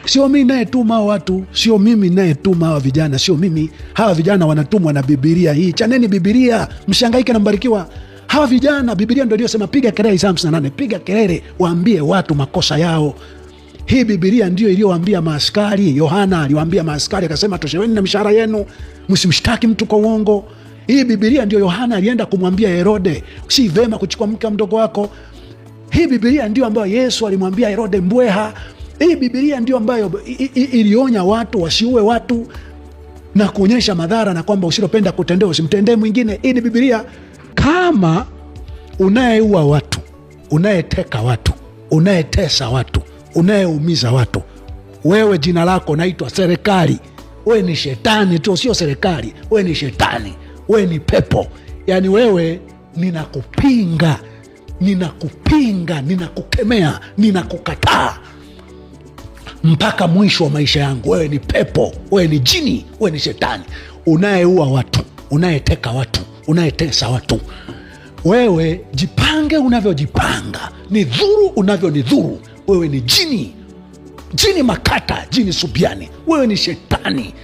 Sio mimi nayetuma watu, sio mimi nayetuma hawa vijana, sio mimi. Hawa vijana wanatumwa na Bibilia hii. Chaneni Bibilia, mshangaike na mbarikiwa. Hawa vijana, Bibilia ndio iliyosema piga kelele, Isaya 58, piga kelele, waambie watu makosa yao. Hii Bibilia ndio iliyowaambia maaskari. Yohana aliwaambia maaskari akasema, tosheweni na mishahara yenu, msimshtaki mtu kwa uongo. Hii Bibilia ndio Yohana alienda kumwambia Herode, si vema kuchukua mke mdogo wako. Hii Bibilia ndio ambayo Yesu alimwambia Herode mbweha. Hii Bibilia ndio ambayo ilionya watu wasiue watu na kuonyesha madhara na kwamba usilopenda kutendewa usimtendee mwingine. Hii ni Bibilia. Kama unayeua watu, unayeteka watu, unayetesa watu, unayeumiza watu, wewe jina lako naitwa serikali. Wewe ni shetani tu, sio serikali. Wewe ni shetani, wewe ni pepo. Yaani wewe ninakupinga, ninakupinga, ninakukemea, ninakukataa mpaka mwisho wa maisha yangu. Wewe ni pepo, wewe ni jini, wewe ni shetani unayeua watu, unayeteka watu, unayetesa watu. Wewe jipange unavyojipanga, ni dhuru unavyonidhuru. Wewe ni jini, jini makata, jini subiani. Wewe ni shetani.